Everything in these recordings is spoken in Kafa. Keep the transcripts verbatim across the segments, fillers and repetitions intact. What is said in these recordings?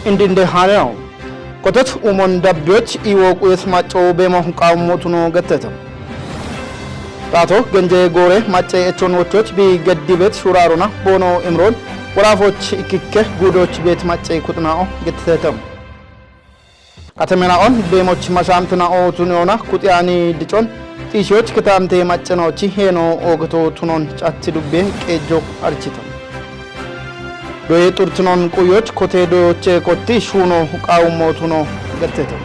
Indinde hane no. Kotet umon dabbiyoch iwo quyet macco bemo qawmotuno gettete. Tato genje gore macce echon wochoch bi geddibet shurarona bono imron warafoch ikikke gudoch bet macce kutnao gettete. Katemena'on bemoch mashamtnao tunona kutiyani dicon tishoch kitamte maccenochi heno ogoto tunon catti dubbe qejo archita. Doye xurtinon quyoch kote doyoche kotti shuno qawumo tuno gettete.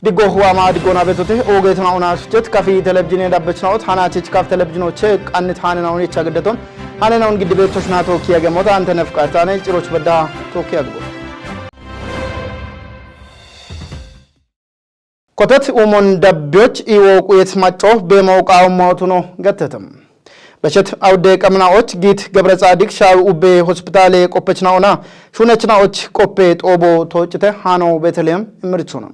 Diggo huwama diggona betote ogetna ona shuchet kafi televizine dabbechna ot hanachich kaf televizinoche qannit hanena unicha giddeton hanena un giddibe toshna tokiya gemota ante nefqatane ciroch bedda tokiya gbo. Kotet umon dabbiyoch iwo quyet macco bemo qawmo tuno gettetem. Beshet awde qamnaoch git Gebre Tsadik Shawi Ubbe Hospitale qoppechna ona shunechna och qoppe xobo tocite hano Betlehem imirchuna.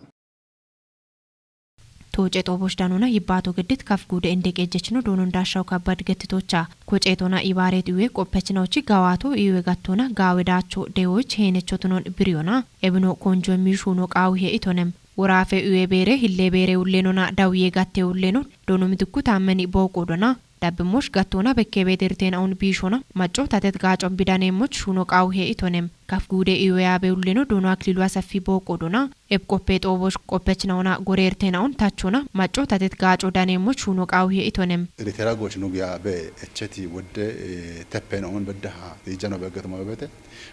Tooce xoobosh danona yibbato geddit kaf guude inde qeejjechino doonon daashshaw kabbad gettitocha. Koceetona ibaareet iwe qoppechinochi gawaato iwe gattona gaawe daacho dewoch heenechotunon biriyona. Ebino konjo emmi shuuno qaawihe itonem. Woraafe iwe beere hille beere ullenona dawiye gatte ulleno doono midukku taammeni booqo dona. Dabbimmosh gattoona bekkebe dirteena un biishona macco tatet gaacon bidaneemmoch shuuno qaawihe itonem. Kaf guude iwe yaabe ulleno doono aklilu asaffi booqo dona. Eb qoppe xoobosh qoppechnaona goreerteena un tachona macco tatet gaaco daneemmoch shuuno qaawihe itonem. Eritera goch nu giya be echeti wodde, eh, teppena un beddaha ijano beggatuma bebete.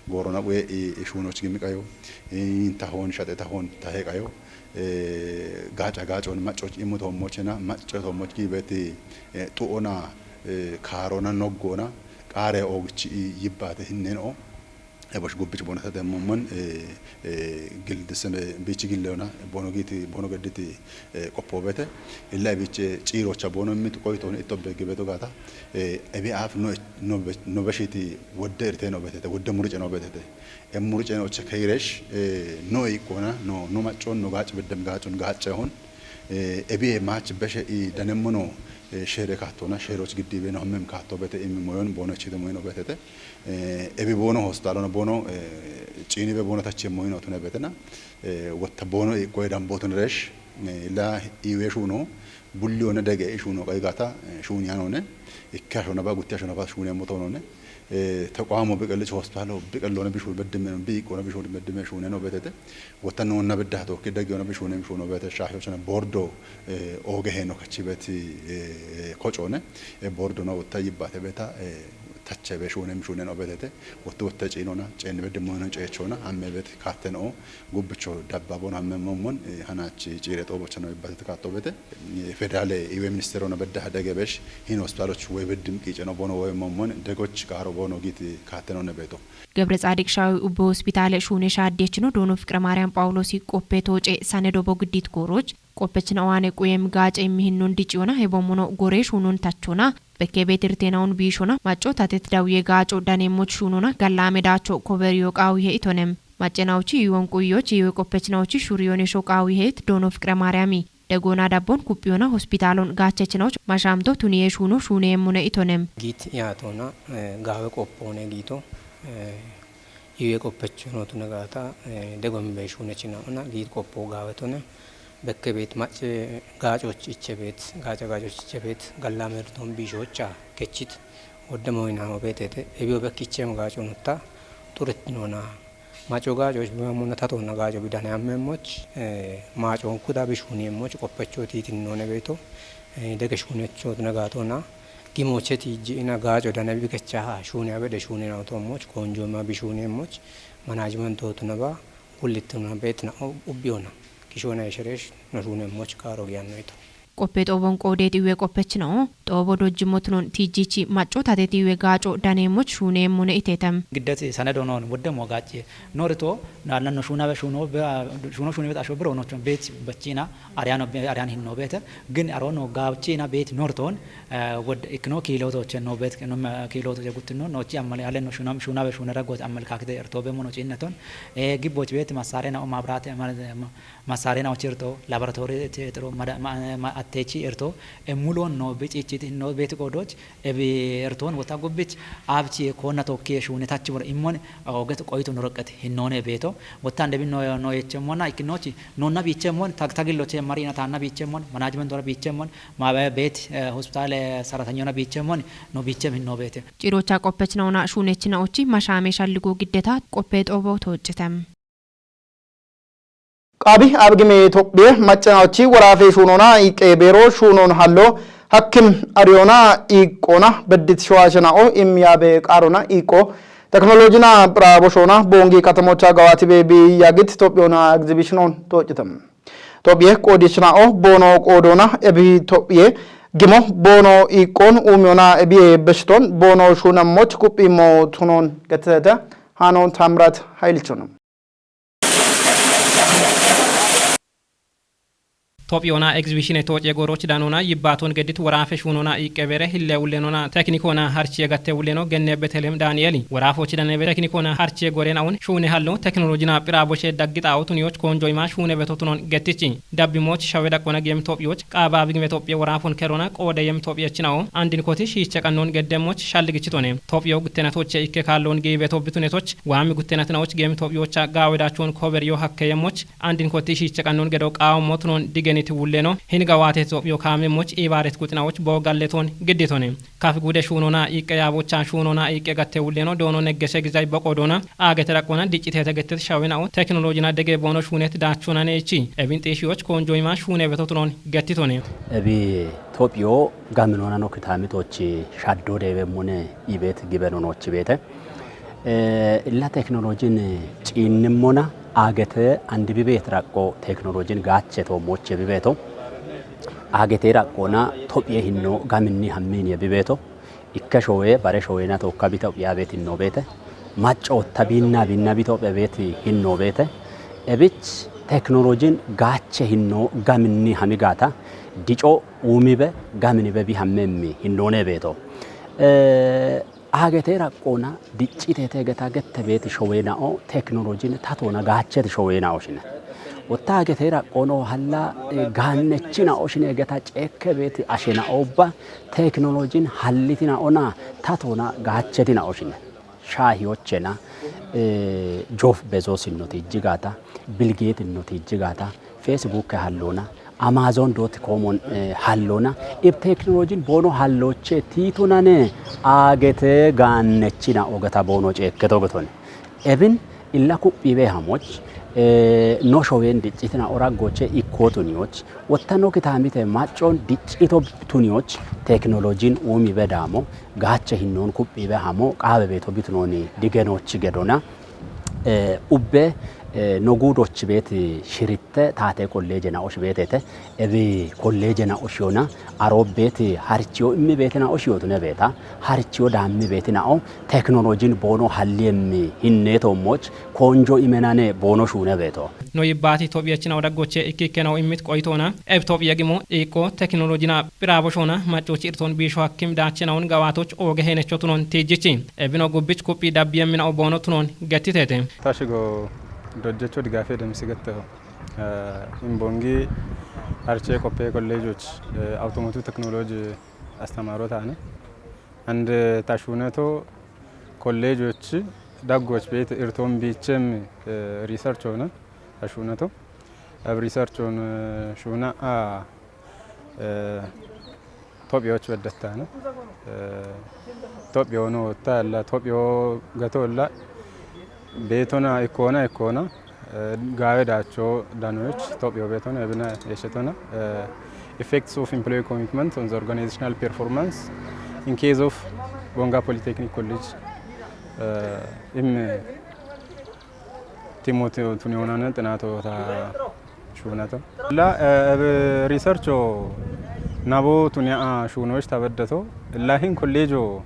Goorona quye i, i shuunoch gimi qayo. I, tahon shate tahon tahe qayo. Eh, gaaca gaacon maccoch immu toommochena macco toommoch giibeti, eh, xu'ona, eh, kaarona noggona qaare oogichi i yibbate hinneno. Ebosh gubbich bono tatemmommon, eh, eh, gildiseme bichi gilleona bono giiti, bono gedditi, eh, qoppoobete. Illa biche ciirocha bono mitu qoyitoon itto beggibeto gaata, eh, ebi aaf no, no be-, no beshiti wodde irte no betete, wodde murice no betete. E murice no che kairesh, eh, no ikkona, no, no maccon, no gaac beddem gaacon, gaace hon. Eh, ebi e maach beshe i danemmono, eh, shere kattona, sheroch giddi be no hammem katto bete imi moyon bono chide moyon obetete. Eh, ebi bono hostalono bono, eh, ciini be bono tache moyon otune betena. Eh, wotta bono i koy dambotun resh, eh, la iwe shuno, bulli ona dege i shuno kay gata, eh, shuni anone, ikka shona ba gutti shona ba shuni motonone. Eh, taqwamo biqellich hospitalo biqellone bishu beddime, biqona bishu beddime shuni no betete. Wotta nonna bedda to kidagi ona bishune bishune bete shahi ochana bordo, eh, oge heno kachibeti, eh, eh, kochone, eh, bordo no wotta yibbate beta, eh, tache be shune bishune no betete. Wotta wotta ciinona, cen bedde mono ceechona, amme bet katten o, gubbicho dabba bon amme momon, eh, hanachi ciire to bochano yibbate katto bete. Eh, federale iwe ministero no bedda hadege besh, hin hospitaloch we beddim qiiceno bono we momon, degoch qaaro bono giti katten one beto. Gebre Tsaadiq Shaawi Ubbe Hospitaale shuune shaaddeechino doono Fiqire Maariyaam Phaawuloosi qoppe tooce sane dobo giddit kooroch, qoppechina owaane quyem gaace immihinnon diciona hebommono goree shuunon tachona, bekke beetirteenaun biishona, macco tatet dawiye gaaco daneemmoch shuunona gallaame daacho koberiyo qaawihe itonem. Maccenawuchi yiwon quyiyoch yiwe qoppechinawochi shuriyonesho qaawiheet doono Fiqire Maariyaami. Degona dabbon kuphiyona hospitaalon gaachechinawoch mashaamto tuniye shuuno shuuneemmone itonem. Giit yaatona, eh, gaawe qoppoone giito, eh, iwe qoppechono tuna gaata, eh, degombe shuunechinaona giit qoppo gaawe tone. Bekke beet macce gaacoch iche beet, gaaca gaacoch iche beet, gallamerton biishocha kechit, wodde moynaho beetete, ebiyo bekkichem gaaconutta, xurettinona. Maco gaaco ishbimamuna tatonna gaaco bidane ammeemmoch, eh, maacon kuda bishunieemmoch qoppecho tiitinnoone beeto, eh, dege shuunechotuna gaatona, gimooche tiijji'ina gaaco dane bikechaha shuunia bede shuunina utoommoch, koonjooma bishunieemmoch, manajement tootunaba, gullittuna beetina u-, ubbiyona, kishoona yesheresh no shuuneemmoch kaaro giyanno ito. Qoppe xoobon qoodeet iwe qoppechina'o, xoobo dojjimmotunon tiijjichi macco tatet iwe gaaco daneemmoch shuuneemmone iteetem. Giddet sane doonon wodde mo gaacce. Norito, na, na, no shuunawe shuuno be, a, shuuno shuuni bet asho biro no chon bet bachina, ariano be, arian hinno bete. Gin aro no gaacina bet norton, eh, wod ikno kiilo to chen no bet, no ma, kiilo to je guttino, no chi ammal ale no shuunam, shuunawe shuunara got ammal kakde erto be mo no chinnaton. Eh, gibboch bet masare na o mabrate ammal, ma, Massaarenaochi irto, laboratory irto, mada-, ma-, ma-, atteechi irto, e, muloon no bicichiti, no beeti qoodoch, ebi irtoon wota gubbich, abchi koonna tokki shuune tachi bor immon, oget qoitu no roqqet hinnoone beeto. Wottan debi no, no yechemmona, ikkinochi, nonna biichemmon, tag-, tagilloche marina taanna biichemmon, management ora biichemmon, ma be-, beet, e, hospital, e, saratanyona biichemmon, no biichem hinno beete. Cirocha qoppechnaona shuunechnaochi mashaame shalligo giddeta qoppe xoobo tooccite. Qaabi abgime Itophiye maccanaochi woraafe shuunona iiqqe beero shuunon hallo hakkim ariyona iiqqona beddit showaashena'o immiyaabe qaarona iiqqo teknolojina phiraaboshona boongi katamocha gawaatibe bi yagit Itophiyona egzibishinon tooccite. Itophiye qoodishina'o boono qoodona ebi Itophiye gimo boono iiqqon uumiyona ebiye beshiton boono shuunammoch kuphiimmo tunon gettete haano Tamrat Hayilchon. Tophiyoona egzibishine tooce gooroch danona yibbaaton geddit woraafe shuunona iiqqe beere hille wullenona teknikoona harchiye gatte wulleno genne Betelem Danieli. Woraafoochi danebe teknikoona harchiye gorenaun shuune hallo teknolojina phiraaboshe daggixaa'o tuniyoch koonjo ima shuune beto tunon gettichi. Dabbimooch shawe daqqona gem Tophiyoch qaaba abigime Tophiye woraafon kerona qoode yem Tophiyechina'o andin koti shiiche qannon geddemmoch shalligichitone. Tophiyo guttenatoche ikke kaalloon giibe tobbitunetoch waami guttenatinaoch gem Tophiyocha gaawedaachoon koberiyo hakkeyemmoch andin kotti shiiche qannon gedo qaawammo tunon digeniti wulleno hin gawaate Tophiyo kaamemmoch iibaaret guxinaoch boo galletoon gidditone. Kafi gude shuunona iiqqe yaabocha shuunona iiqqe gatte wulleno doono neggeshe gizay boqo doona aagete raqqona diccitete gettet shawina'o teknolojina dege boono shuunet daachonane ichi. Ebin xiishiyoch koonjo ima shuune beto tunon gettitone. Ebi Tophiyo gaminona no kitaamitochi shaddo deebemmone iibet gibeno noochi beete. Eh, illa teknolojin ciinnimmona aagete andibi beet raqqo teknolojin gaache toommoche bibeeto. Aagete raqqona Tophiye hinno gaminni hammiin ye bibeeto. Ikke showe bare showena tokka bi Tophiya beet hinno beete. Maccootta biinna biinna bi Tophiya beet hinno beete. Ebich teknolojin gaache hinno gaminni hami gaata dico uumibe gaminibe bi hammemmi hinnoone beeto. Eh, Aagete raqqoona diccitete geta gette beeti showeena'o teknolojin tatoona gaacheti showeena'o shine. Wotta aagete raqqoono halla, eh, gaannechina'o shine geta ceekke beeti ashena'obba teknolojin hallitina'ona tatoona gaachetina'o shine. Shaahiyochena, eh, Jof Bezos innoti ijjigata, Bill Gates innoti ijjigata, Facebook halloona, Amazon dot com on, eh, halloona, ib teknolojin boono hallooche tiitunane aagete gaannechina ogata boono ceekketo getone. Ebin illa kuphiibe hamoch, eh, no showen diccitina oraggoche ikkotuniyoch, wotta no kitaamite maccon diccito tuniyoch teknolojin uumibe daamo, gaache hinnoon kuphiibe hamo qaabe beeto bitunooni digenochi gedona, eh, ubbe, eh, no guudochi beeti shiritte taate kolleejena oshi beetete, ebi kolleejena oshiyona, aroobbeeti harichiyo immi beetina oshiyotune beeta, harichiyo daammi beetina'o, teknolojin boono halliyemmi hinneetoommoch, koonjo imenane boono shuune beeto. No yibbaati Itophiyachi nawo daggoche ikkikke nawo immit qoyitoona, eb Itophiya gimo iiqqo teknolojina phiraaboshoona maccochi irtoon biisho hakkim daache nawon gawaatoch ooge heenecho tunon tiijjichi. Ebino gubbich kuphi dabbiyemmi nawo boono tunon gettiteete. Tashigo dojjecho digaafe demsi getteho. Eh, imbongi harche qoppe kolleejoch, eh, automotive technology astamaaro taane. And, eh, tashuuneto kolleejoch daggoch beet irtoon biichem, eh, research hoona tashuuneto. Ab research hoon, eh, shuuna a, eh, Tophiyoch beddettaane. Eh, Tophiyo no talla, Tophiyo gatolla beetona ikkoona, ikkoona, eh, gaawe daacho danoch Tophiyo beetona, ebina yeshetona, eh, effects of employee commitment on the organizational performance in case of Bonga Polytechnic College, eh, im Timoti tuni onane xinaato ta shuunato. La, eh, ebe researcho nabo tuni a shuunoch tabeddeto. Lahin kolleejo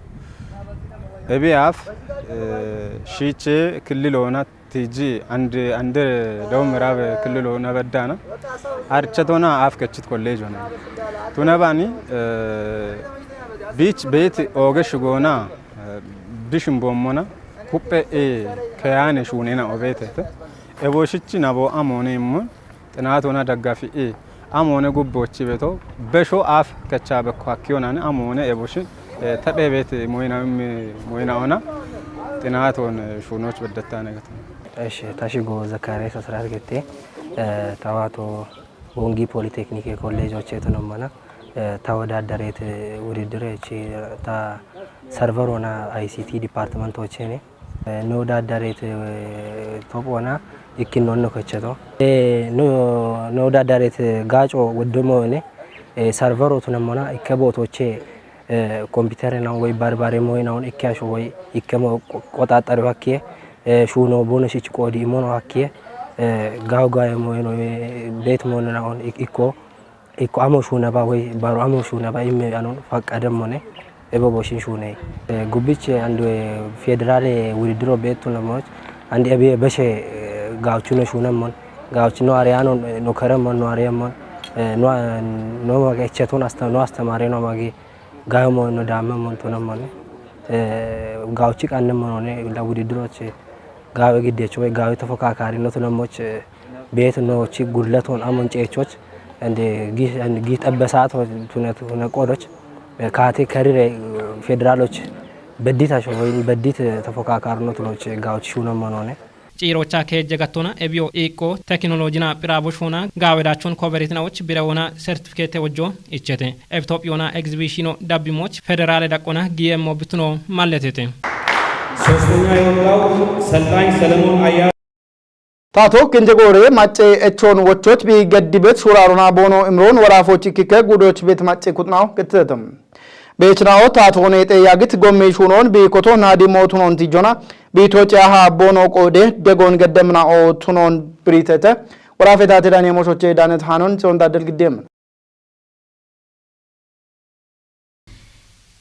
ebe af, eh, shiche killilona tiji and, ande dawum miraabe killilona beddana. Archetona af kechit kolleejona. Tunabani, eh, beach beet ooge shugona, eh, bishin bommona, kuppe, eh, keyane shuunena obeetete. Eboshichi nabo amone immun, Xinaat ሆና ደጋፊ እ አም ሆነ ጉብ ቦቺ ቤቶ በሾ አፍ ከቻ በኮ ሀኪዮናን አም ሆነ ኤቦሽን ተጴ ቤት ሞይና ሞይና ሆና ጥናት ሆነ ሹኖች በደታ ነገት። እሺ፣ ታሽጎ ዘካርያስ አስራት ገቴ፣ እ፣ ተዋቶ ቦንጊ ፖሊቴክኒክ ኮሌጆች የቱን ሆነ፣ እ፣ ተወዳደሬት ውድድር እቺ ታ ሰርቨር ሆና አይ ሲ ቲ ዲፓርትመንቶች ኔ፣ እ፣ ንወዳደሬት፣ እ፣ ቶፕ ሆና ይኪን ሆኖ ከቸቶ፣ እ፣ ኑ-፣ ንወዳደሬት ጋጮ ውድሞ ሆነ፣ እ፣ ሰርቨር ሆቱን ሆና ይከቦቶቼ፣ እ፣ ኮምፒውተር ነው ወይ ባርባሬ ሞይ ነው ይከያሾ ወይ ይከሞ ቆጣጠሪ ሀኪዬ፣ እ፣ ሹኖ ቦነሽች ቆዲ ኢሞኖ ሀኪዬ፣ እ፣ ጋው ጋው ሞይ ነው ቤት ሞን ነው ኢኮ ኢኮ አሞ ሹነባ ወይ ባሮ አሞ ሹነባ ኢሜ አኖን ፈቀደም ሆነ ኤቦቦሽን ሹኔ። እ፣ ጉብች አንድ ፌዴራል ውድድሮ ቤቱ ነሞች አንድ ኤቤ በሸ፣ እ፣ ጋውቹ ነው ሹነሞን ጋውቹ ነው አሪያኖ ነው ከረሞን ነው አሪያሞን፣ እ፣ ነው፣ ነው ማገ እቸቶን አስተ-፣ ነው አስተማሪ ነው ማገ ጋሞ ነው ዳመሞን ቶነሞን፣ እ፣ ጋውቺ ቀንሞን ሆነ ለውድድሮች ጋዊ ግዴች ወይ ጋዊ ተፎካካሪነት ነሞች ቤት ኖች ጉድለቶን አሞን ጨቾች እንደ ጊ-፣ እንደ ጊ ጠበሳት ሆ-፣ ቱነ፣ ቱነ ቆዶች ካቴ ከሪሬ ፌዴራሎች በዲት አሾ ወይ በዲት ተፎካካሪነት ኖች ጋዎች ሹነሞን ሆነ። Ciirocha keejje gattona ebiyo iiqqo tekinoloojina phiraabo shuuna gaawedaachoon koberitinaoch birewona sertifikeete wojjo ichete. Ebitoophiyoona egzibiishino dabbimooch federaale daqqona giyeemmo bituno malletete. ሶስተኛ የወጣው ሰልጣኝ ሰለሞን አያ Tato kinje gore macce echon wochoch bi geddi bet shurarona bono imron wara fochi kike gudoch bet macce kutnao kettetem. Bechna o tato ne te yagit gomme shunon bi koto nadi mo tunon tijona bi toche aha bono kode degon geddemna o tunon britete. Wara fetate dani mo shoche danet hanon son dadel giddem.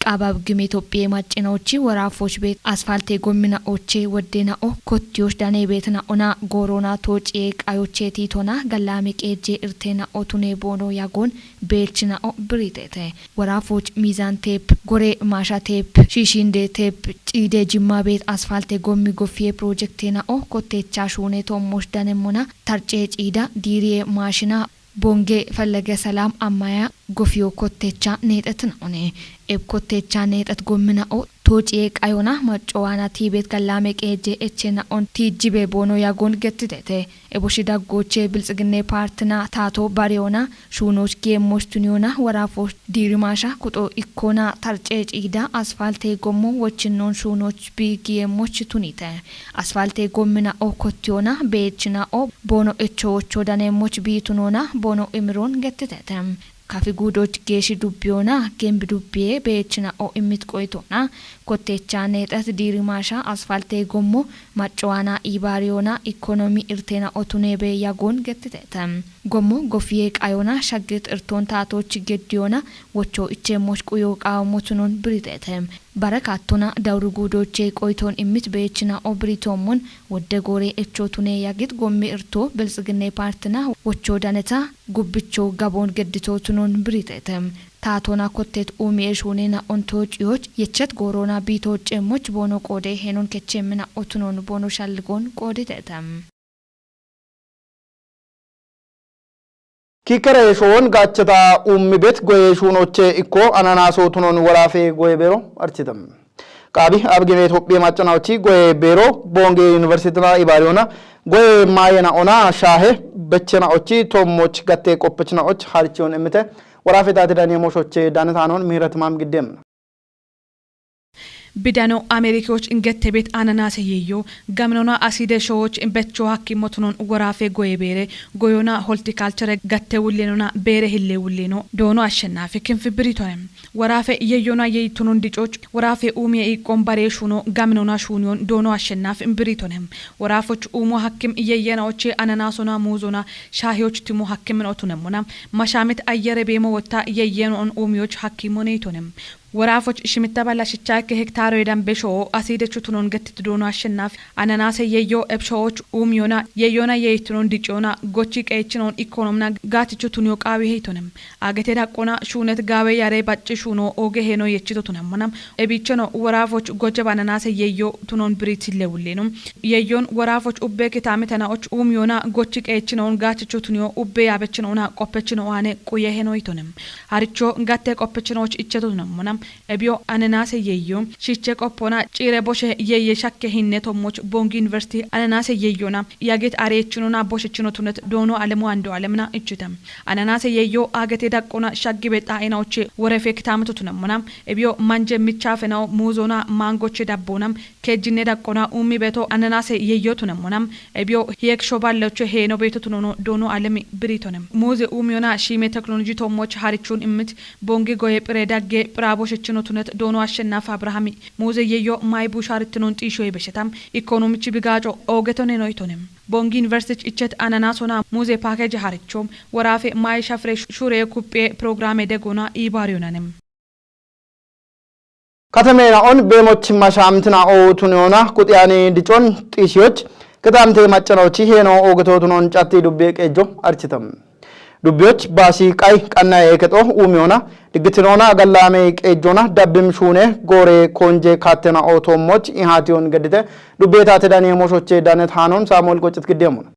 Qaabab gime Itophiye maccinochi woraafoch beet asfalte gommina'oche woddena'o kottiyosh dane beetna'ona goorona toociye qayoche tiitona gallame qeejje irtena'o tune boono yagoon beelchina'o biritete. Woraafoch miizan teep, gore maasha teep, shiishinde teep, ciide jimma beet asfalte gommi goffiye pirojektena'o kottecha shuune toommosh danemmona tarcee ciida diiriye maashina Bonge Fellege Selam Ammaya gofiyo kottecha neexetinaone. Eb kottecha neexet gommina'o toociye qayona maccowaana tiibet gallame qeejje echena'on tiijjibe boono yagoon gettitete. Eboshi daggoche biltsiginne partina taato bariyona shuunoch giyeemmoch tuniyona woraafoch diirimaasha kuxo ikkona tarcee ciida asfalte gommo wochinnoon shuunoch bi giyeemmoch tunite. Asfalte gommina'o kottiyona beechina'o boono echo wocho daneemmoch biitunona boono imiron gettitete. Kafi guudoch geeshi dubbiyona gembi dubbiye beechina'o immit qoyitona kottecha neexet diirimaasha asfalte gommo maccowaana iibaariyona ikonomi irtena'o tunebe yagoon gettitete. Gommo gofiye qayona shaggit irton taatoch geddiyona wocho ichemmoch quyo qaawammo tunon biritete. Barakattona dawru guudoche qoyton immit beechina'o biritoommon wodde goore echo tune yagit gommi irto biltsiginne partina wocho daneta gubbicho gaboon geddito tunon biritete. Taatona kottet uumi eshuunena'on toociyoch yechet goorona biito ceemmoch boono qoode henon kechemmina'o tunon boono shalligoon qooditete. Kikkere showon gachata ummi bet goye shunoche ikko ananaso tunon worafe goye bero architam. Qabi abgine Itophiya macanaochi goye bero bonge universityna ibariyona goye mayena ona shahe bechena ochi tommoch gatte qoppechna och harchion emmite worafe tati dani moshoche danetanon mihret mam giddem. Bidano Amerikoch ingette bet ananase yeyo gaminona aside showoch becho hakkimotunon worafe goye beere goyona holtikalchere gatte wullenona beere hille wulleno doono ashshennafe kinfi biritone. Worafe yeyona yeytunon dicoch worafe uumiye iqqon bare shuno gaminona shuniyon doono ashshennafe biritone. Worafoch uumo hakkim yeyena oche ananasona muuzona shahiyoch timo hakkimin otunemona mashamit ayyere beemo wotta yeyena on uumiyoch hakkimone itonem. Woraafoch shimitta balla shichchaakke hektaaroye dambe sho'o asiidechu tunon gettitu doono ashshennaaf ananaase yeyyo ebsho'och uumiyona yeyyona yeeyitunon diciyona gochi qeechinoon ikkonomna gaatichu tuniyo qaawi heyitonem. Agete daqqona shuunet gaawe yare bacci shuuno ooge heeno yechito tunemmona. Ebiicheno woraafoch gojjeba ananaase yeyyo tunon biriit illewulleeno. Yeyyon woraafoch ubbe kitaamitena'och uumiyona gochi qeechinoon gaatichu tuniyo ubbe yaabechinoona qoppechino aane quye heeno yitonem. Haricho gatte qoppechinoch icheto tunemmona. Ebiyo ananaase yeyyo shiche qoppona ciire boshe yeyye shakke hinne tommoch Bongi University ananaase yeyyona yagit areechinona boshechino tunet doono alemu ando alemna ichite. Ananaase yeyyo agete daqqona shaggibe xaa'inaoche worefe kitaamito tunemmona. Ebiyo manje michaafenao muuzona maangoche dabboona kejjinne daqqona uummi beeto ananaase yeyyo tunemmona. Ebiyo hiyek shoballeoche heeno beeto tunono doono alemi biriitone. Muuze uumiyona shiime teknoloji tommoch harichun immit Bongi goye phire dagge phira boshechino tunet doono Ashshennaaf Abrahami muuze yeyyo maybu shaarittinon xiishoye beshetam ikkonomichi bigaaco oogetoneno itonem. Bongi University ichet ananasona muuze paakeje haricho woraafe maay shafire shure kupphiye pirogiraame degona iibaariyonanem. Katameena'on beemoch mashaamtina'o tuniyona quxiyani dicon xiishiyoch kitaamte maccanochi heeno oogeto tunon catti dubbiye qeejjo architam. Dubbiyoch baashi qay qannaye kexo uumiyona diggitinoona gallaame qeejjona dabbim shuune goore konje kaattena'o toommoch ihaatiyon geddite dubbiye taate daniye moshoche danet haanon Saamu'el Qoccit giddeemona.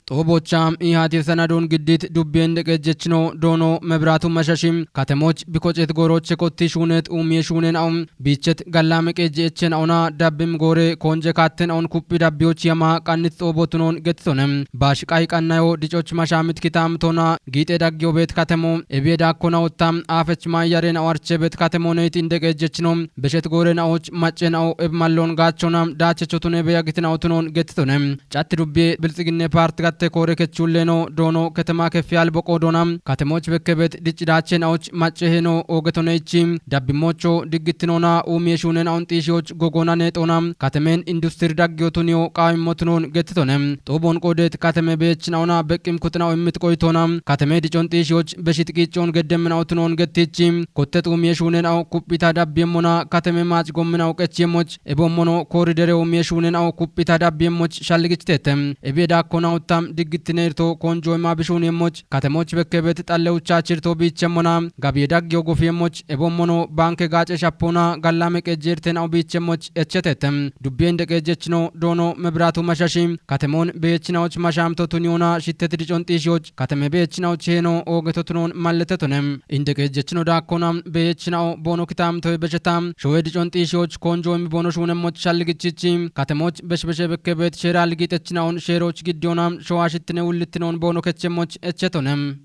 Xoobocha ihaatiyo sanadon giddit dubbiyen deqeejjechino doono Mebiraatu Mashashim katemoch bikoccet gooroche kotti shuunet uumiye shuunen a'om biichet gallaame qeejje echen a'ona dabbim goore konje kaatten a'on kuphi dabbiyoch yama qannit xoobotunon gettitonem. Baash qay qannayo dicoch mashaamit kitaamtona giixe daggiyo beet katemo ebiye daakkona otta aafech maayyaren a'o arche beet katemo neyt inde qeejjechino beshet gooren a'och maccen a'o eb mallon gaachona daachechotun ebe yagitin a'otunon gettitonem. Catti dubbiye Bilxiginne Paart gatte koore kechulleeno doono ketema kefiyal boqo doona katemoch bekkebet diccidachen a'och macce heeno oogetoneichi dabbimocho diggittinona uumiye shuunen a'on xiishiyoch gogoona neexoona katemen industiri daggiyotuniyo qaawimmotunon gettitone. Xoobon qoodet kateme beechin a'ona beqqim kuxina'o immit qoyitoona kateme dicon xiishiyoch beshit qiiccoon geddemmina'otunon gettichi kottet uumiye shuunen a'o kuphita dabbiyemmona kateme maac gommina'o qechiyemmoch Eboommono kooridere oomiye shuunen a'o kuphita dabbiyemmoch shalligichitete. Ebiye daakkona uttam diggittineerto konjo ima bishuuniyemmoch katemoch bekkebet xalle uchachirto biichemmona gabiye daggiyo gufiyemmoch eboommono banke gaace shappoona gallame qejjeerten a'o biichemmoch echetete. Dubbiyen deqeejjechino doono Mebiraatu Mashashi katemon beechinawoch mashaamto tuniyoona shittet dicon xiishiyoch kateme beechinawoch heeno oogetotunon malletetonem. Inde qeejjechino daakkona beechina'o boono kitaamtoy besheta showe dicon xiishiyoch konjo imi boono shuunemmoch shalligichichi katemoch beshbeshe bekkebet sheera ligitechina'on sheeroch giddiyona showa shittine wullittinon boono kechemmoch echetonem.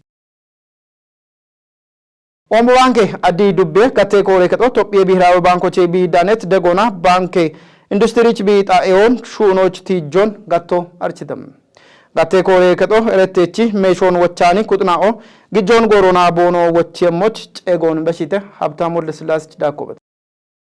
Oomo baanke addi dubbe gatte koore kexo Tophiye Bihiraawe Baankoche biidanet degona baanke industirich biixa'eon shuunoch tiijjon gatto architem. Gatte koore kexo erettechi meeshoon wochaani kuxina'o gijjoon goorona boono wochemmoch ceegoon beshite Habtaam Woldesillaasechi daakkobet.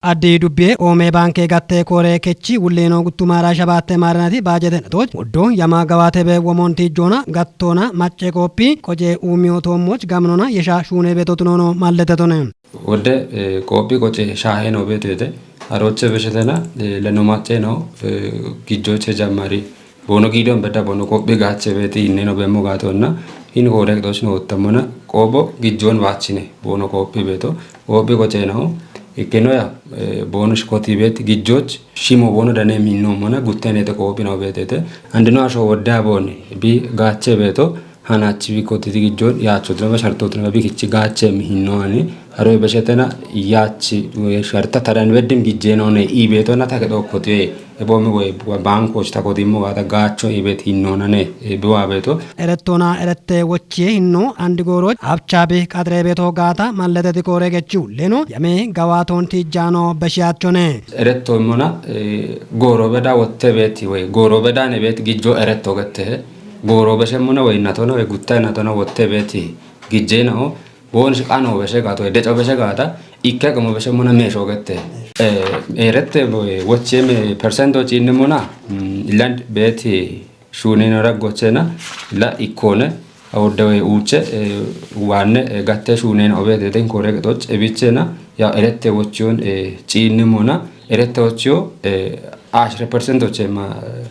Addi dubbiye oome baanke gatte koore kechi wulleeno guttumaara shabaatte maaranati baajete natoch woddo yama gawaatebe womonti joona gattoona macce qoophi qoce uumiyo toommoch gaminona yesha shuune beetotunono malletetone. Wodde, eh, qoophi qoce shaaheno beetete. Harooche beshetena, eh, leno macce no, eh, gijjoche jammari. Boono giidon bedda boono qoophi gaache beeti inneno bemmo gaatonna. Hin koore kexochino wottammona qoobo gijjoon baachine boono qoophi beeto. Qoophi qoce no. Ikkino ya, eh, boono shikoti beet gijjoch shimo boono dane minno mona guttenete qoophi no beetete. Andino asho wodda booni bi gaache beeto hanachi bi kotiti gijjoon yaacho dino sharto dino bi kichi gaache mi hinno ani haro beshetena yaachi sharta tadan beddim gijje no ne i beeto na take dokkoti. Ebomi woy baankoch takotimmo gaata gaacho ibet hinnoonane, eh, biwaabeeto. Erettoona erette wochiye hinno andi gooroch abchaabi qaxire beeto gaata malleteti koore gechi ulleno yame gawaaton tiijjaano beshiyaachone. Eretto immona, eh, gooro beda wotte beeti woy gooro bedane beet gijjo eretto gettehe. Gooro beshemmona woy natona woy gutta natona wotte beeti gijjeenao Booni shiqano beshe gaato, deco beshe gaata, ikke qomo beshe mona meesho gette. Eh, erette bo-, wocheme persento cinne mona, mm, iland beeti shuunino raggochena, la ikkone, Awodde woy uuche, eh, waanne, eh, gatte shuuneen obeete den koore qexoch ebichena, ya erette wochiyon, eh, ciinnimona, erette wochiyo, eh, ashre percent oche ma, eh,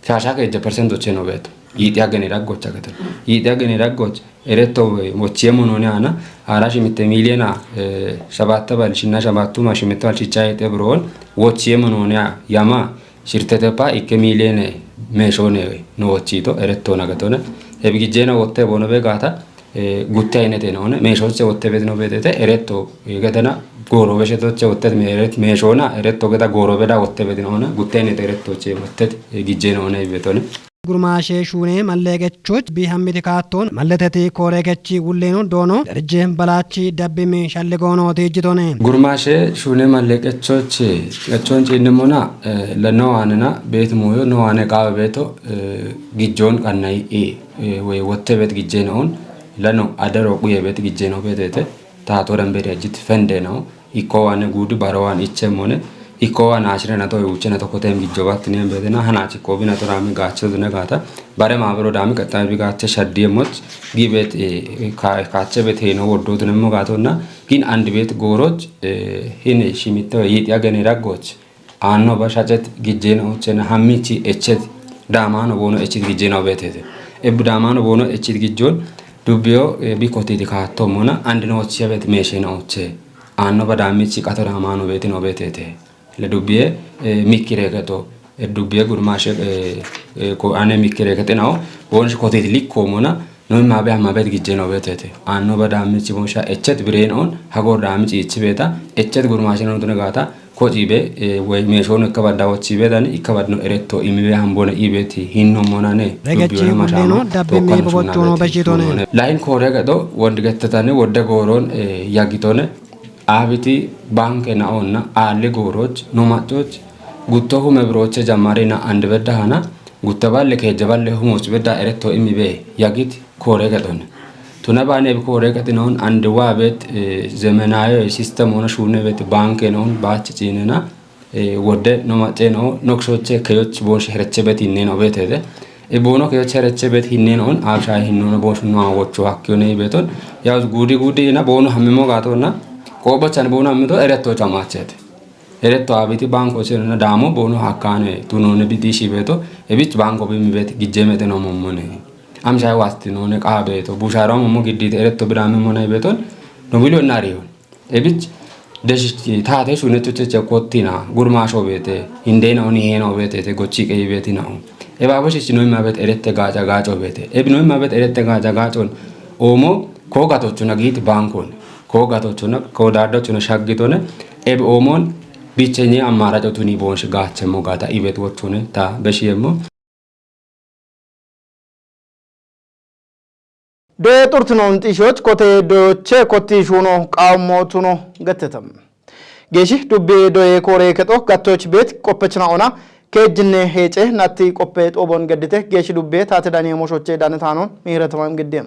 shasha keje percent oche no beeto. Yiixiya gene daggocha gete. Yiixiya gene daggoch, eretto woy wochiye monone ana, ara shimitte miiliyena, eh, shabatta bal, shinna shabattu ma shimitte bal shicha yete biroon, wochiye monone yama, shirtete pa ikke miiliyene meeshone no wochito, eretto nagatone. Ebi gijjena wotte bono be gata, eh, gutte aynete noone, meeshoche wotte bedino bedete, eretto, eh, gedena gooro beshetoche wotte meeret, meeshona, eretto geda gooro beda wotte bedino one, gutte aynete erettoche wotte, eh, gijjena one ibetone. Gurmaashe shuune malleeqechoch bihammiti kaattoon malleteti kooreekechi wulleeno doono darije balaachi dabbimi shalligoono tiijjitoone. Gurmaashe shuune malleeqechoch qechoon ciinnimona, eh, la no waanena beet mooyo no waane qaawe beeto, eh, gijjoon qannayi, eh, woy wotte beet gijjeenoon, lano adaro quye beet gijjeeno beetete, taato damberi ajjit fende no, ikko waane guudi baro waan ichemone, ikko waan ashire nato, yuuche nato kotem gijjo battine beetena, hanachi ko bina to rami gaache dune gaata, bare maabiro daami qaxxaay bi gaache shaddiye moch, gi beet, eh, ka-, kaache beet heeno woddo dune mo gaatonna, gin andi beet gooroch, eh, hine shimitte yiixiya gene daggoch, aanno ba shacet gijjena ochena hammichi echet daamaano boono echit gijjena beetete. Ebbu daamaano boono echit gijjon dubbiyo, eh, bi kotiti kaattommona, andino ochiya beet meeshena oche. Aanno ba daamichi qato daamaano beetino beetete. Le dubbiye, eh, mikkire keto, eh, dubbiye gurmaashe, eh, eh, ko ane mikkire ketinawo, boonshi kotiti likkommona, noy mabe hamabe gijjena beetete. Aanno ba daamichi boonsha echet bireen on, hagor daamichi ichi beeta, echet gurmaashe no dune gaata, ko ciibe, eh, woy meeshono ikka badda wochibe dani, ikka badno eretto imibe hambone ibeti hinno monane. Regechi dubbiyo na gulleno mashama, dabbe tokkan mi bobochono sunna bechitone. Lain koore qexo, wondi gettetane, wodde gooron, eh, yagitone, aabiti baanke naonna, aalle gooroch, no maccoch, gutto hume birooche jammarina andi bedda hana, gutta balle keejja balle humoch bedda eretto imibe, yagit koore qexone. Tuna baane ebi koore qexinoon andi waa beet, eh, zemenaawe sistem ona shuune beet baanke noon baach ciinena, eh, wodde no macce no, nokshoche keyoch boonsh hereche beet hinneen obeetete. E boono keyoch hereche beet hinneen on, aabshaay hinnoona boonsh no wocho hakkiyone ibeeton. Yaw guudi guudi ina boono hammimo gaatonna, qoobochan boono hammito eretto camachete. Eretto aabiti baanko sirna daamo boono hakkaane tunoone bidi shibeeto, ebich baanko bimi beet gijjemete no mommone. Amshaay wasti noone qaabeeto, busharo mommo giddite eretto bidaami mona ibeeton, no bilyo nariyon. Ebich desh taate shunechoche kottina, gurmaasho beete, hindeena oni heena obeetete, gochi qeyi beetina o. Ebaabo shichi noy mabet erette gaaca gaaco beete. Ebi noy mabet erette gaaca gaacon, oomo ko gatochuna giit baankon. Ko gatochuna, ko daaddochuna shaggitone, ebi oomon bichenye ammaaraco tuni boonsh gaachemmo gaata ibet wochune ta beshiemmo. Doye xurtinoon xiishoch kote doyoche kotti shuuno qaammo tuno gettetem. Geeshi dubbe doye koore kexo gattoch beet qoppechna ona keejjinne heece natti qoppe xoobon geddite geeshi dubbe taate daniye moshoche danetaanon mihiretamam gidde.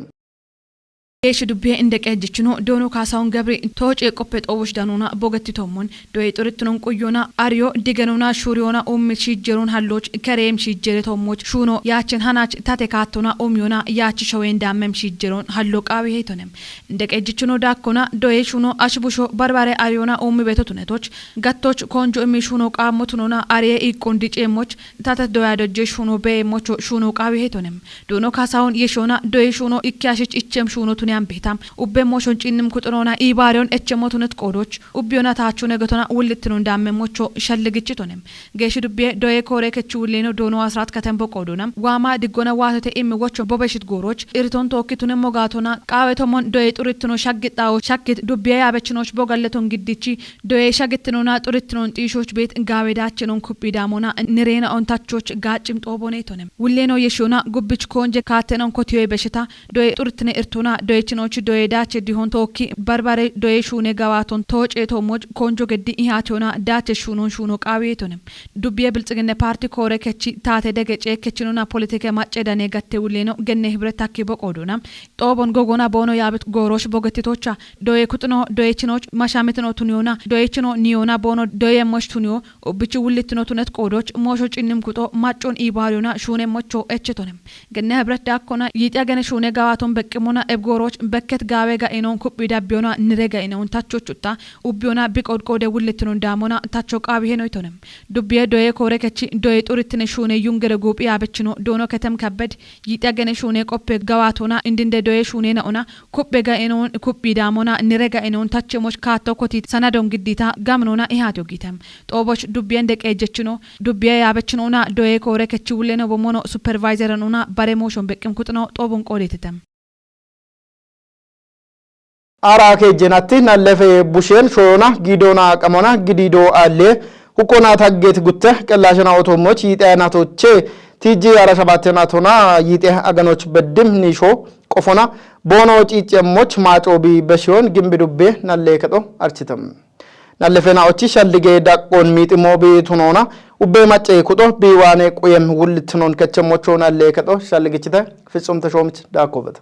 Geeshshi dubbiye inde qeejjichino doono Kaasaahun Gabri tooce qoppe xoowosh danona bogettitommon doye xurittinon quyyona ariyo digenona shuuriyona uummi shiijjeroon halloch kereem shiijjere tommoch shuuno yaachen hanach tate kaattona uumiyona yaachi showen daammem shiijjeroon hallo qaawi heytonem. Inde qeejjichino daakkona doye shuuno ashbusho barbare ariyona uummi beetotunetoch gattoch koonjo immi shuuno qaammotunona ariye iiqqon diceemmoch tate doya dojje shuuno beemmocho shuuno qaawi heytonem. Doono Kaasaahun yeshona doye shuuno ikkiyashich ichem shuuno tuniyan beetam. Ubbe moshon cinnim kuxunoona iibaariyon echemmo tunet qoodoch ubbiyona taachune getona wullittinon daamme mocho shalligichitonem. Geeshi dubbiye doye koore kechi wulleeno doono asrat katembo qoodonam. Waama diggona waatete immi wocho bobeshit gooroch iriton tookki tunemmo gaatona qaawe tommon doye xurittino shaggixawo shakkit dubbiye yaabechinoch bogalleton giddichi doye shagittinona xurittinon xiishoch beet gaawe daachinon kuphi daamona nireena ontachoch gaaccim xooboneetonem. Wulleeno yeshona gubbich koonje kaattenon kotiyoy besheta doye xurittine irtona Doyechinoch doye dache dihon toki barbare doye shune gawaton toche tomoch konjo geddi ihatona dache shunon shuno qawiyetone. Dubbiye Bilxiginne Parti koore kechi taate dege cee kechinona politike macce dane gatte wulleno genne hibret takki boqodona. Xoobon gogona boono yaabet goorosh bogetitocha doye kuxino doyechinoch mashametino tuniyona doyechino niyona boono doye mosh tuniyo ubbichi wullitino tunet qoodoch moosho cinnim kuxo maccon ibaariyona shuune mocho echetone. Genne hibret daakkona yiixiya gene shuune gawaaton beqqimona ebgooroch bekket gaawe ga'inon kuphi dabbiyona nire ga'inon tachochutta ubbiyona biqod qoode wullittinon daamona tacho qaawi henoytone. Dubbiye doye koore kechi doye xurittine shuune yungere guuphi yaabechino doono ketem kabbed yiixiya gene shuune qoppe gawaatona indinde doye shuune na'ona kuphe ga'inon kuphi daamona nire ga'inon tache moch kaatto koti sanadon giddita gaminona ihaatiyo giitem. Xooboch dubbiyen deqeejjechino dubbiye yaabechinona doye koore kechi wulleno bommono supervisorenona bare mooshon beqqim kuxino xoobon qoodetete. Ara kejjenatti nallefe bushen shoyona gidona qamona gidido alle hukkona tagget gutte qellashena otommoch yiixeyanatoche tijji ara shabattenatona yiixe aganoch beddim nisho qofona boono ciicemmoch maaco bi beshiyon gimbi dubbe nalle kexo architem. Nallefena ochi shallige daqqon miiximo bi tunona ubbe macce kuxo bi waane quyem wullitnon kechemmocho nalle kexo shalligichite fitsum teshoomich daakkobet.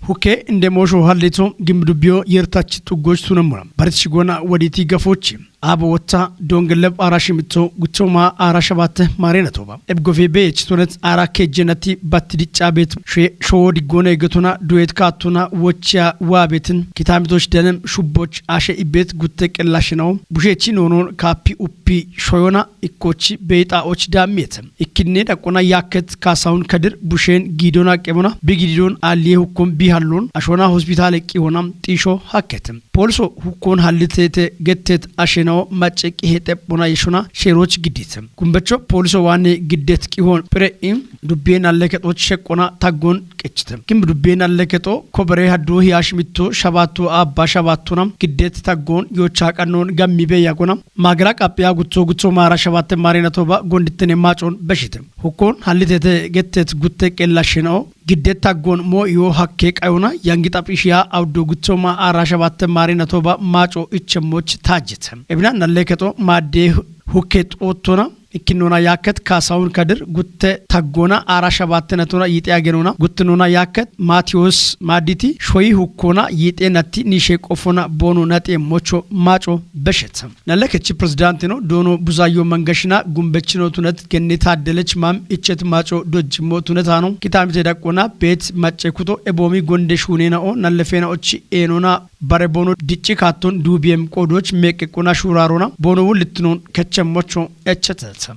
Huke inde moosho hallito gimbi dubbiyo yertach xuggoch tunemmona. Barit shigona woditi gafochi. Abo wotta dongeleb ara shimitto guttoma ara shabatte maarenatoba. Ebgofe beyech tonet ara kejjenati batti dicca bet she showo diggone getona duet kaattona wochiya waabetin kitamitoch denem shubboch ashe ibbet gutte qellashinawo. Bushechi noonon kaappi uppi shoyona ikkochi beyxa'och daammiyetem. Ikkinne daqqona yaakket Kaasahun Kadir bushen giidon aqqemona bi giidon aalliye hukkon bi hallinon ashona hospitaale qihona xiisho hakkete. Pooliso hukkon hallitete gettet ashenawo macce qihe xephona yeshona sheeroch giddite. Gumbecho pooliso waanne giddet qihon phire'i dubbiyen allekexoch sheqqona taggon qechite. Gimbi dubbiyen allekexo kobere haddo hiyash mitto shabaatto abba shabaattona giddet taggon yoocha qannon gammi be yagona Maagara qaphiya gutho gutho maara shabatte maarenatoba gondittene maacon beshite. Hukkon hallitete gettet gutte qella shena'o gidde taggon moo iyo hakke qayona yangi xaphishiya awuddo gutho ma aara shabatte maarenatoba maaco ichemmoch taajjete. Ebina nalle kexo maadde hukke xoottona ikkinnona yaakket Kaasahun Kadir gutte taggona aara shabattenatona yiixe agenona guttinona yaakket Maatiyos maadditi shoyi hukkona yiixe natti nishe qofona boono naxe mocho maaco beshetha. Nallekechi pirezidaantino doono Buzaayo Mangashina gumbechino tunet genne taaddelech maam ichet maaco dojjimmo tunetaano kitaamite daqqona beet macce kuto eboomi gonde shuuneena'o nallefeena'ochi eenona bare boono dicci kaatton duubiyem qoodoch meeqqeqqona shuuraarona boono wullittinon kechemmocho echetetha.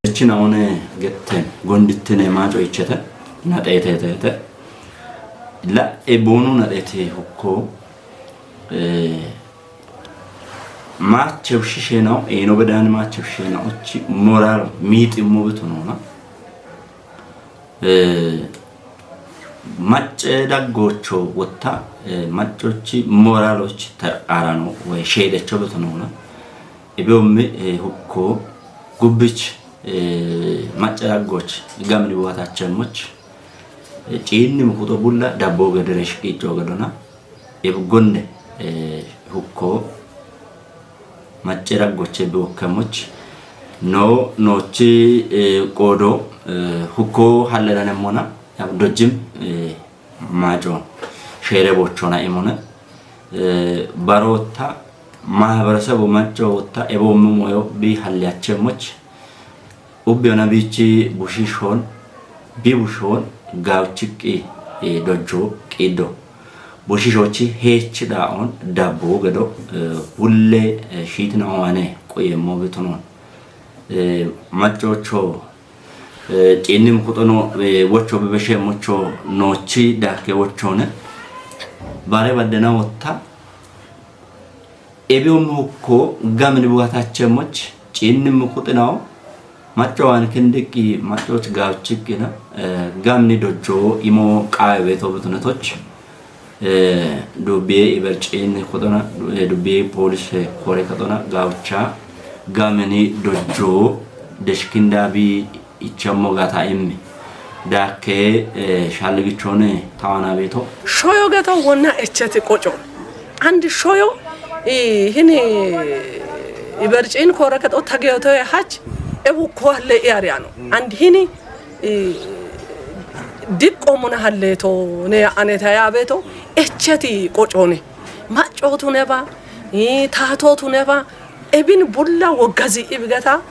Echina one getten gondittine maaco ichete naxeeteteete la e boono naxeete hukko eh, Maachewshisheenaw eeno bedaani maachewshisheenawochi moraalo miiximmo beto noona. Eh, macce daggoocho wotta eh, maccochi moraalochi taqaarano woy sheedecho beto noona. Ibeommi eh, hukko gubbich eh, macce daggooch gamini buwatachemmoch eh, ciinni mukuto bulla dabboo gedere shiqiiccoo gedona. Ibgonne eh, hukko macce raggoche biwokkemoch no noochi eh, qoodo eh, hukko halleranemmona dojjim eh, maaco sheere bochona imone eh, barootta maaberesebu macco wotta eboommu moyo bi halliyachemmoch Ubbiyo nabichi bushishoon bi bushoon gaawchiqqi dojjo qiiddo bushishochi heechi dhaa'oon dabbo gedo hulle shiitina owaane qoyemmo bitonoon maccocho ciinni mukuxono wocho bebeshe mocho noochi daakke wochoone bare baddena wotta Ebi ummi hukko gamini bugatachemmoch ciinni mukuxinawo macco waan kindiqqi maccoch gaawchiqqina gamini dojjo imo qaawe beeto butunetoch dubbiye iber ciinni kuxona dubbiye poolise kore kuxona gaawcha gamini dojjo deshkinda bi ichemmo gata immi Dakke, eh, shalligichone tawana beto. Shoyo geto wonna echeti qoco. Andi shoyo, i, hini, ibercin kora keto tageyoto hach, ewu kwalle i ariano. Andi hini, i, diqqo muna halleto ne aneta ya beto, echeti qocone. Maccotu neba, i, tatotu neba, ebin bulla woggazi ibigata,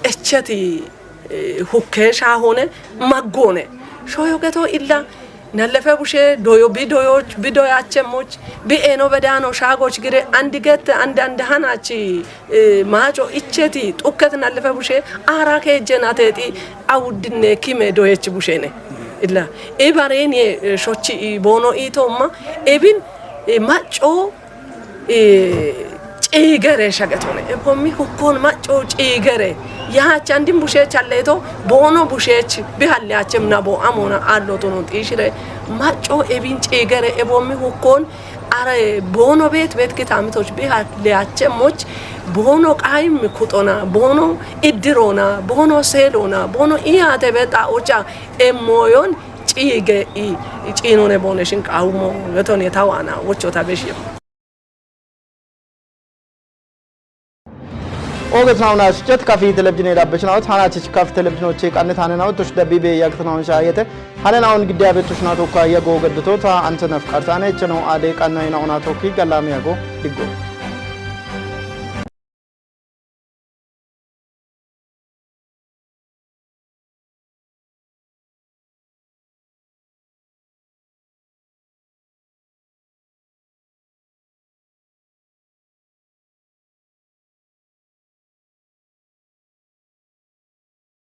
echeti, eh, hukke shahone, maggone. Shoyo geto illa, nallefe bushe, doyo bi doyoch, bi doyachemoch, bi eno bedano shagoch gire, andi gette, andi andi hanachi, eh, maco icheti, tukket nallefe bushe, ara ke jenateti, awuddinne kime doyech bushene. Illa, e bareni, eh, shochi i bono i tomma, ebin, eh, macco, eh, ciigere shagetone. E bommi hukkon macco ciigere. Yaha chandin bushe challeto, bono bushech, bi halle achem nabo amona allo tono tishire. Macco ebin ciigere, e bommi hukkon, are bono bet bet kitamitoch bi halle achemoch, bono qaim kutona, bono iddirona, bono selona, bono iyate beta ocha, e moyon ciige i, i ciinone bone shin qawumo, getone tawana, wocho ta beshi. Oget nauna shichet kafi telebjine dabbechnaut, hana chich kafi telebjinoche qannet hanenau, tush dabbibe yagtnaun shayete, hanenaun giddiyabe tushna tokka yago gaddotota, antenaf qartane, cheno ade qanna ina ona tokki galame yago diggo.